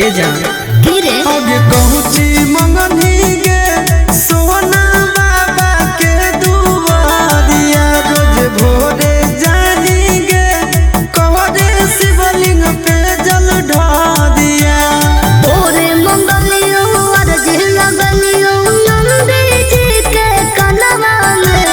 ए जान की रे? आगे कहूची मंगनी गे सोना बाबा के दुआरिया रोज भोरे जानी गे कहरे शिवलिंग पे जल ढारिया। ओरे मंगलियो अर्ज लगलियो नंदे जी के कनवा में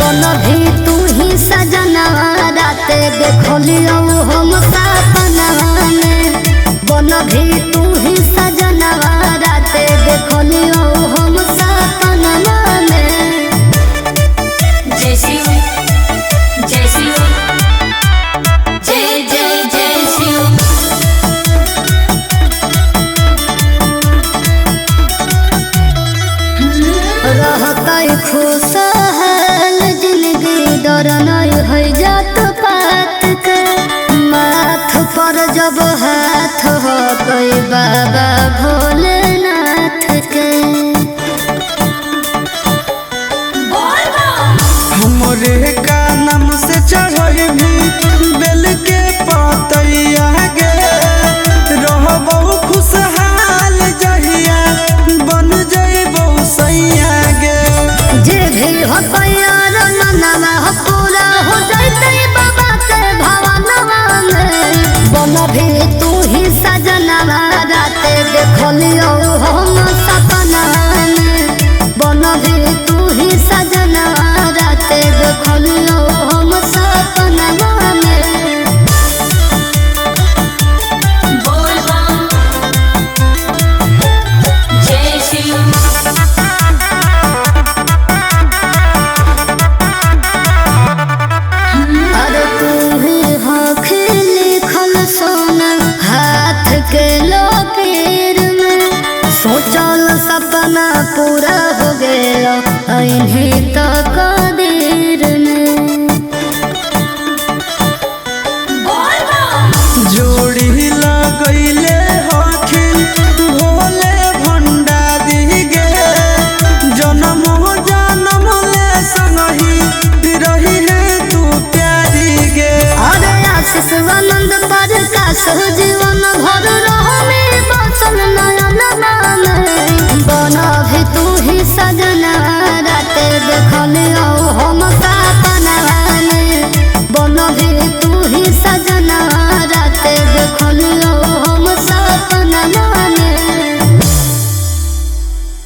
बन भी तू ही सजनवा राते देखलियो हम सपनवा में बन भी तू ही सजनवा राते देखलियो हम सपनवा में। जय शिव जय शिव जय जय जय शिव। रहतै खुशहाल जिंदगी डर नहीं है जात पात के माथ पर जब हाथ होतै बाबा भोलेनाथ के। हमरे का नाम से चढ़ई भी बेल के पतैया गे रहबौ खुशहाल जहिया बन जइबौ सैया गे। जे भी होतै यार मनवा।